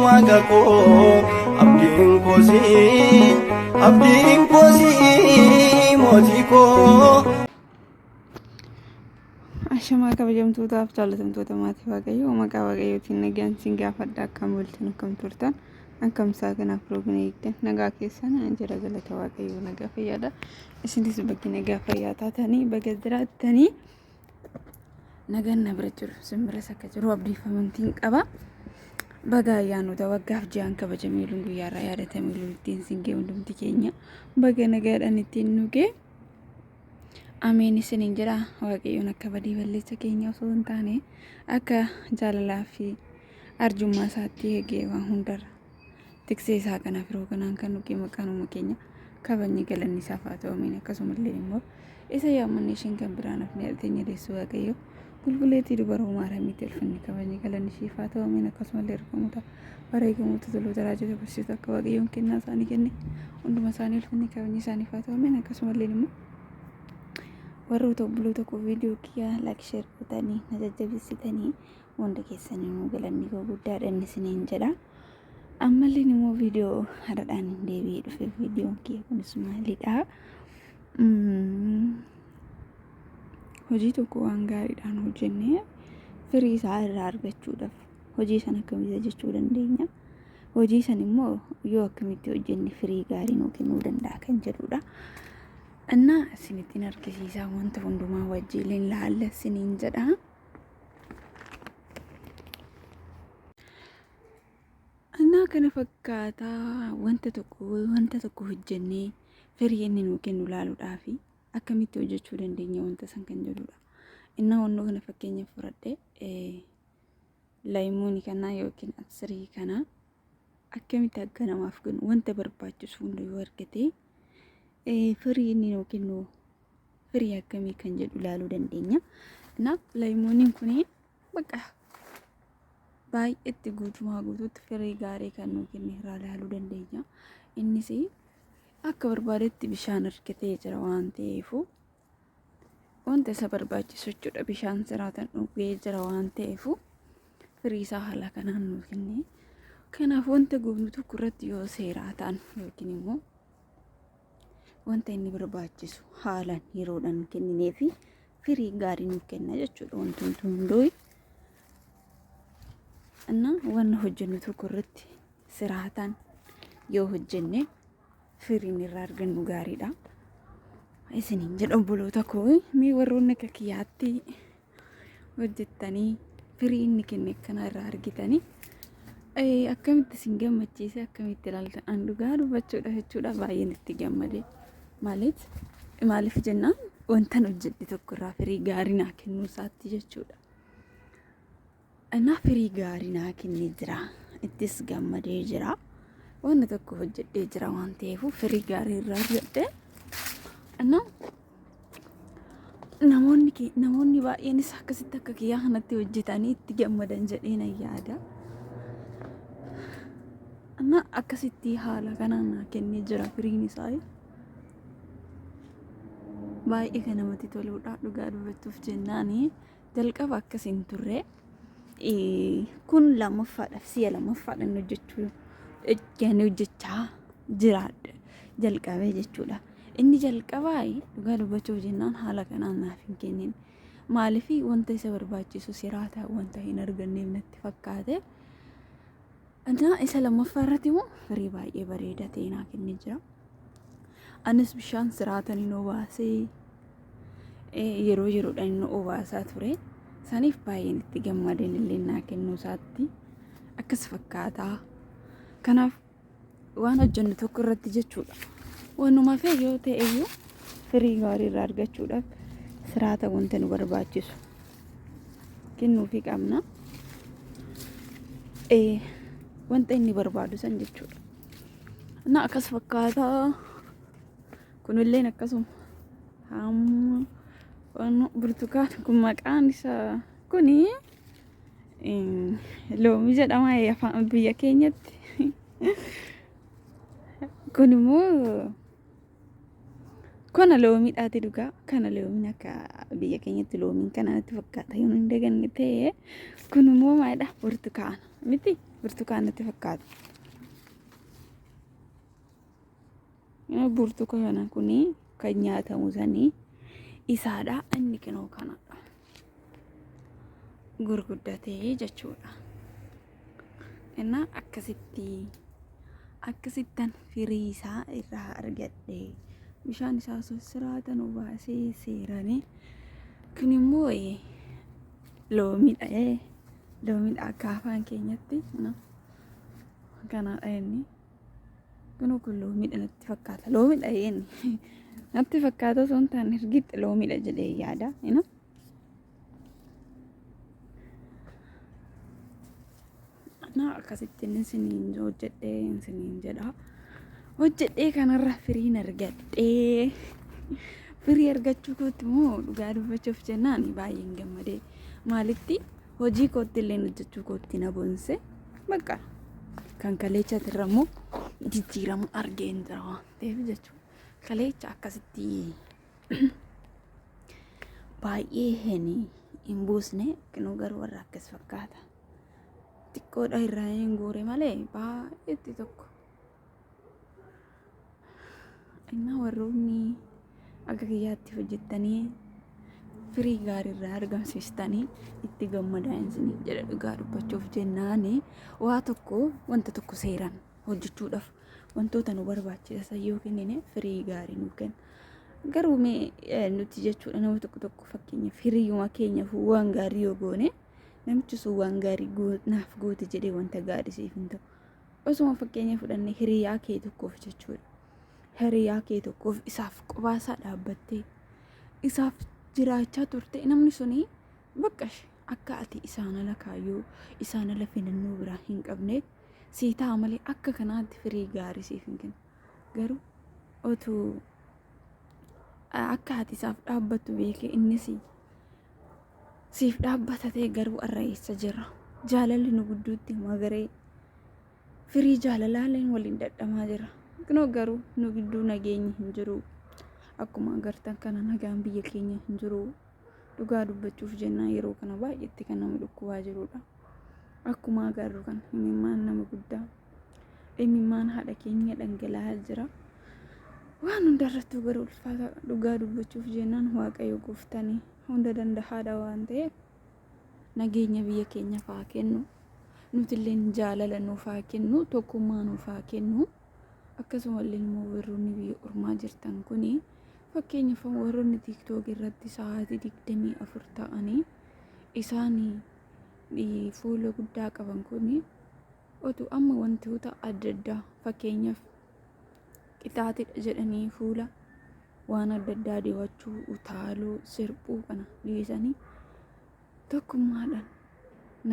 Waaqa koo, abdiin koo sii, abdiin koo sii, mootii koo. Ashamaa kabajamtootaaf jaallatamtoota maatii Waaqayyoo, maqaa Waaqayyootiin nagaan isin gaafadha. Akkam bultan? Akkam turtan? Akkam isaa kanaaf roobina eegdan? Nagaa keessan jira, galata Waaqayyoo, nagaa fayyaadha. Isinis bakki nagaa fayyaa taatanii baga jiraattanii, nagaan na bira jiru isin biras akka jiru abdiif amantiin qaba. Baga ayyaanota waggaaf ji'aan kabajamee ooluun guyyaarraa yaadatamee ooluun ittiin isin ga'e, hundumti keenya baga nagaadhaan ittiin nu ga'e. Ameen isiniin jedha. Waaqayyoon akka badii balleessa keenya osoo hin taane akka jaalalaa fi arjummaa isaatti eegee waan hundarra tiksee isaa kanaaf yeroo kanaan kan nuqee maqaan uuma keenya kabajni galanni isaaf haa ta'u. Ameen. Akkasumallee immoo isa yaammanni isheen kan biraan hafne teenya deessuu Waaqayyo qulqulleettii dubaroo Maariyaamitti ulfinni kabajni galanni isheef haa ta'u. Ameen. Akkasumallee ergamoota, wareegamoota, toloota, raajota, barsiisota akka Waaqayyoon kennaa isaanii kenne hunduma isaanii ulfinni kabajni isaaniif haa ta'u. Ameen. Akkasumallee immoo warroota obboloota koo viidiyoo kiyyaa like, share gootanii na jajjabeessitanii hunda keessanii immoo galanni koo guddaadha inni isiniin jedha. Ammallee immoo viidiyoo haradhaan hin deebi'ee dhufe. Viidiyoon kiyya kunis maalidha? Hojii tokko waan gaariidhaan hojjennee firii isaa irraa argachuudhaaf hojii sana akkamitti hojjechuu dandeenya? Hojii san immoo yoo akkamitti hojjenne firii gaarii nuu kennuu danda'a kan jedhudha. Innaa isinittiin argisiisaa, wanta hundumaa wajjin laalla isiniin jedha. Innaa kana fakkaataa, wanta tokko hojjennee firii inni nuu kennu laaluudhaaf akkamitti hojjechuu dandeenya wanta san kan jedhudha. Innaa wannoo kana fakkeenya fudhadhe, laayimuunii kana yookiin absirii kana akkamitti akka namaaf kennu, wanta barbaachisu hunda yoo argate firii inni nuu kennu firii akkamii kan jedhu ilaaluu dandeenya. Kanaaf laayimuuniin kun bakka baay'eetti guutumaa guutuutti firii gaarii kan nuu kenne irraa ilaaluu dandeenya. Innis akka barbaadetti bishaan argatee jira waan ta'eefu, wanta isa barbaachisu jechuudha, bishaan siraatan dhugee jira waan ta'eefu firii isaa haala kanaan nuu kenne. Kanaaf wanta goonu tokko irratti yoo seeraa ta'an yookiin immoo wanta inni barbaachisu haalaan yeroodhaan kenninee fi firii gaarii nuuf kenna jechuudha wanti hunduu. Innaa wanna hojjennu tokko irratti siraataan yoo hojjenne firiin irraa argannu gaariidha. Isiniin jedha obboloota koo, mee warroonni akka kiyyaatti hojjettanii firii inni kenne akkana irraa argitanii akkamitti isin gammachiise, akkamitti ilaaltan? An dhugaa dubbachuudha jechuudha baay'een itti gammade. Maaliif? Maaliif jennaan wantan hojjedhe tokko irraa firii gaarii naa kennuu isaatti jechuudha. Innaa firii gaarii naa kennee jira. Ittis gammadee jira. Wanta tokko hojjedhee jira waan ta'eef firii gaarii irraa argadhe. Innaa namoonni baay'eenis akkasitti akka kiyyaa kanatti hojjetanii itti gammadan jedhee nan yaada. Innaa akkasitti haala kanaan naa kennee jira firiin isaa. Baay'ee kan namatti toludha dhugaa dubbachuuf jennaani. Jalqaba akkas hin turre. Kun lammaffaadhaaf, si'a lammaffaadhaan hojjechuu kan hojjechaa jiraadha jalqabee jechuudha. Inni jalqabaa dhugaa dubbachuuf jennaan haala kanaan naaf hin kennin. Maaliif? Wanta isa barbaachisu siraata wanta hin arganneef natti fakkaate. Innaa isa lammaffaa irratti immoo firii baay'ee bareedaa ta'e naa kennee jira. Anis bishaan siraatan hin obaasee, yeroo yeroodhaan inni obaasaa ture. Saniif baay'een itti gammadeen illee naa kennuu isaatti akkas fakkaataa. Kanaaf waan hojjennu tokko irratti jechuudha. Waanuma fe'e yoo ta'e iyyuu firii gaarii irraa argachuudhaaf siraata wanta nu barbaachisu kennuufii qabna. Wanta inni barbaadu san jechuudha. Na akkas fakkaataa, kunilleen akkasuma. Hamma waan burtukaan kun maqaan isaa kuni loomii jedhama afaan biyya keenyatti. Kun immoo kana loomiidhaati dhugaa. Kana loomiin akka biyya keenyatti loomiin kana natti fakkaata yoo hin daganne ta'e. Kun immoo maalidha? Burtukaana miti. Burtukaan natti fakkaata. Burtukaana kuni kan nyaatamu sanii isaadha. Inni kinoo kanadha. Gurguddatee jechuudha. Innaa akkasitti akkasittan firii isaa irraa argadhe. Bishaan isaa osoo siraatan obaasee seeranii. Kun immoo loomiidha. Loomiidha akka afaan keenyatti. Kanaadha inni. Kunoo kun loomiidha natti fakkaata. Loomiidha inni. Natti fakkaata osoo hin taane ergitti loomiidha jedhee yaada. Na akkasitti inni isiniin hojjedhee isiniin jedha. Hojjedhee kanarra firiin argadhee. Firii argachuu kootti immoo dhugaa dubbachuuf jennaan baay'een gammadee. Maalitti hojii kootti illee hojjechuu kootti na boonse. Bakka kan kaleechatirra immoo jijjiirama argeen jira waan ta'eef jechuudha. Kaleecha akkasitti baay'ee hin buusne kinuu garuu warra akkas fakkaata. Xiqqoodha irraa hin guure malee baay'eetti tokko. Innaa warroonni akka kiyyaatti hojjettanii firii gaarii irraa argamsiistanii itti gammadaa isiniin jedha. Dhugaa dubbachuuf jennaani waa tokko wanta tokko seeraan hojjechuudhaaf wantoota nu barbaachisan yoo kennine firii gaarii nuu kenna. Garuu mee nuti jechuudha nama tokko tokko fakkeenya firiyyuma keenyaaf waan gaarii yoo goone namichi sun waan gaarii naaf goote jedhee wanta gaarii siif hin ta'u. Osuma fakkeenya fudhanne hiriyaa kee tokkoof jechuudha. Hiriyaa kee tokkoof isaaf qobaasaa dhaabbattee isaaf jiraachaa turte namni suni bakka akka ati isaan ala kaayyoo isaan ala filannoo biraa hin qabne sii ta'a malee akka kanaatti firii gaarii siif hin kennu. Garuu otuu akka ati isaaf dhaabbattu beekee innis siif dhaabbata ta'e garuu har'a eessa jira? Jaalalli nu gidduutti magaree firii jaalalaaleen waliin dhadhamaa jira. Kunoo garuu nu gidduu nageenyi hin jiru. Akkuma agartan kana nagaan biyya keenya hin jiru. Dhugaa dubbachuuf jennaan yeroo kana baay'eetti kan nama dhukkubaa jirudha. Akkuma agarru kana imimmaan nama guddaa, imimmaan haadha keenya dhangala'aa jira. Waan hundarrattuu garuu ulfaata dhugaa dubbachuuf jennaan Waaqayyo gooftanii hunda danda'aadha waan ta'eef nageenya biyya keenyaaf haa kennu. Nutilleen jaalala nuuf haa kennu, tokkummaa nuuf haa kennu. Akkasumallee immoo warroonni biyya ormaa jirtan kuni fakkeenyaaf warroonni TikTok irratti sa'aatii 24 ta'anii isaan fuula guddaa qaban kuni otuu amma wantoota adda addaa fakkeenyaaf qixaatidha jedhanii fuula waan adda addaa dibachuu, utaaluu, sirbuu kana dhiisanii tokkummaadhaan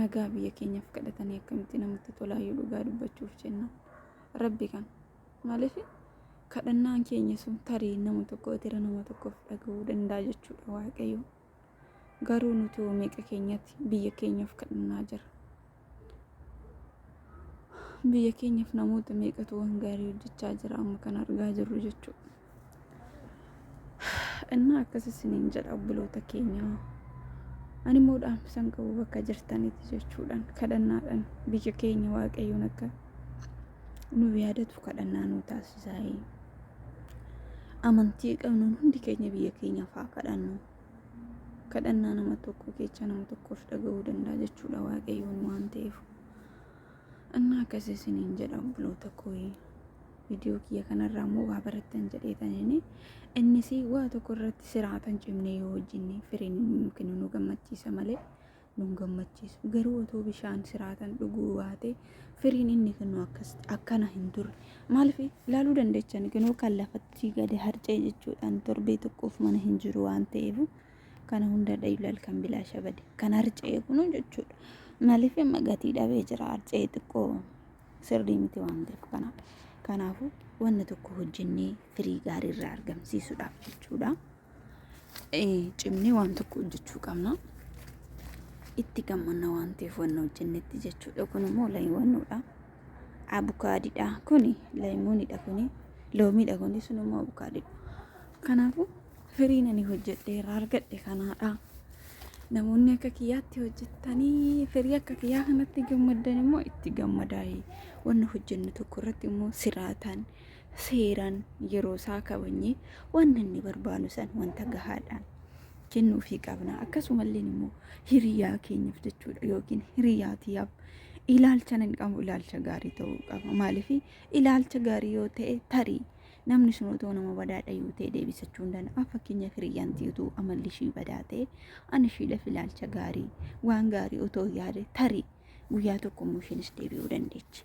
nagaa biyya keenyaaf kadhatanii akkamitti namatti tolaayyuu dhugaa dubbachuuf jennaan. Rabbi kana maaliif kadhannaan keenya sun tarii nama tokko itira nama tokkoof dhaga'uu danda'a jechuudha Waaqayyo. Garuu nuti hoo meeqa keenyatti biyya keenyaaf kadhannaa jira. Biyya keenyaaf namoota meeqatu waan gaarii hojjechaa jira amma kan argaa jirru jechuudha. Innaa akkas isiniin jedha obboloota keenya. Ani immoo dhaamsan qabu bakka jirtanitti jechuudhaan kadhannaadhaan biyya keenya Waaqayyoon akka nu yaadatu kadhannaa nu taasisaa. Amantii qabnuun hundi keenya biyya keenyaaf haa kadhannu. Kadhannaa nama tokko kecha nama tokkoof dhaga'uu danda'a jechuudha Waaqayyoon waan ta'eef. Innaa akkas isiniin jedha obboloota koo. Viidiyoo kiyya kanarraa immoo waa barattan jedheetaniini innis waa tokko irratti siraatan cimnee yoo hojjenne firiin inni nu kennu nu gammachiisa malee nu hin gammachiisu. Garuu otoo bishaan siraatan dhuguu baate firiin inni kennu akkas akkana hin turre. Maaliif ilaaluu dandeechan kunoo kan lafatti gadi harca'e jechuudhaan torbee tokkoof mana hin jiru waan ta'eef kana hunda ilaal kan bilaasha bade kan harca'e kunoo jechuudha. Maaliif amma gatii dhabee jira harca'e xiqqoo sirrii miti waan ta'eef kana. Kanaafuu wanna tokko hojjennee firii gaarii irraa argamsiisuudhaaf jechuudha. Cimnee waan tokko hojjechuu qabna. Itti gammanna waan ta'eef wanna hojjennetti jechuudha. Kun immoo layiwannuudha. Abukaadidha. Kuni layimuunidha kuni. Loomiidha kuni sun immoo abukaadidha. Kanaafuu firiin ani hojjedhee irraa argadhe kanaadha. Namoonni akka kiyyaatti hojjettanii firii akka kiyyaa kanatti gammaddan immoo itti gammadaa. Wanna hojjennu tokko irratti immoo siraataan seeraan yeroo isaa kabajnee wanna inni barbaadu san wanta gahaadhaan kennuufii qabna. Akkasumallee immoo hiriyaa keenyaaf jechuudha yookiin hiriyaa tiyyaaf ilaalcha nan qabu ilaalcha gaarii ta'uu qaba. Maaliif ilaalcha gaarii yoo ta'e tarii namni sun otoo nama badaadha yoo ta'e deebisachuu hin danda'a. Fakkeenyaaf hiriyyaan tiyya amalli ishii badaa ta'e ani ishiidhaaf ilaalcha gaarii waan gaarii otoo yaade tarii guyyaa tokko immoo isheenis deebi'uu dandeechi.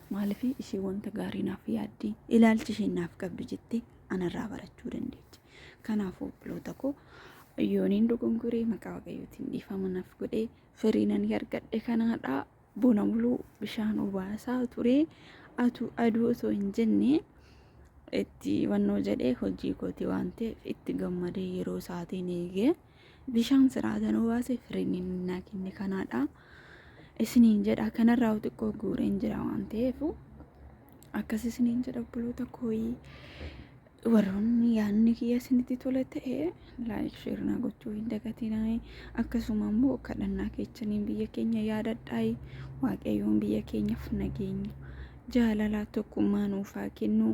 Maaliif ishee wanta gaarii naaf yaaddi ilaalchi isheen naaf qabdu jettee anarraa barachuu dandeechi. Kanaafuu obboloota koo yooniin dogongoree maqaa Waaqayyootiin dhiifama naaf godhee firii nan argadhe kanaadha. Bona muluu bishaan obaasaa ture atu aduu osoo hin jenne itti wannoo jedhee hojii kooti waan ta'eef itti gammadee yeroo isaatiin eegee bishaan siraatan obaase firiin inni naa kenne kanaadha. Isiniin jedha kanarraa xiqqoo guureen jira waan ta'eef akkas isiniin jedha obboloota kooyii. Warroonni yaadni kiyya isinitti tola ta'e like share naa gochuu hin dagatinaa. Akkasuma immoo kadhannaa keessaniin biyya keenya yaadadhaa. Waaqayyoon biyya keenyaaf nageenya jaalalaa tokkummaa nuuf haa kennu.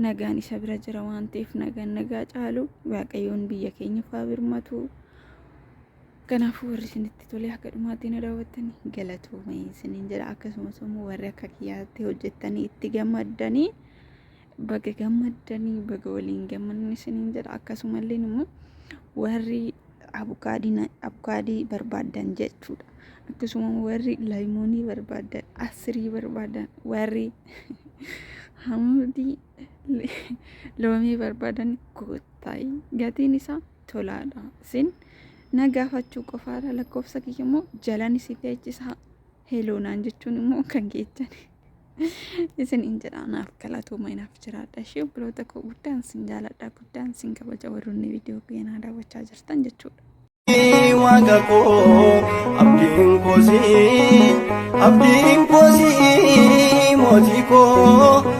Nagaan isa bira jira waan ta'eef nagaan nagaa caalu Waaqayyoon biyya keenyaaf haa birmatu. Kanaafuu warri isinitti tole akka dhumaatti na daawwattanii galatoomee isiniin jedha. Akkasumas immoo warri akka kiyyaatti hojjettanii itti gammaddanii baga gammaddanii baga waliin gammanne isiniin jedha. Akkasumallee immoo warri abukaadii barbaaddan jechuudha. Akkasuma warri laayimoonii barbaaddan, asirii barbaaddan, warri hamuudii loomii barbaadan koottaa gatiin isaa tolaadha. Isin na gaafachuu qofaadha. Lakkoofsa kiyya immoo jalan isin teechisaa. Hello naan jechuun immoo kan keechan isiniin jedha. Naaf galatooma naaf jiraadha. Ishee obboloota koo guddaan isin jaaladha. Guddaan isin kabaja warroonni viidiyoo keenyaa daawwachaa jirtan jechuudha. Waaqa koo abdiin koosii abdiin koosii mootii koo.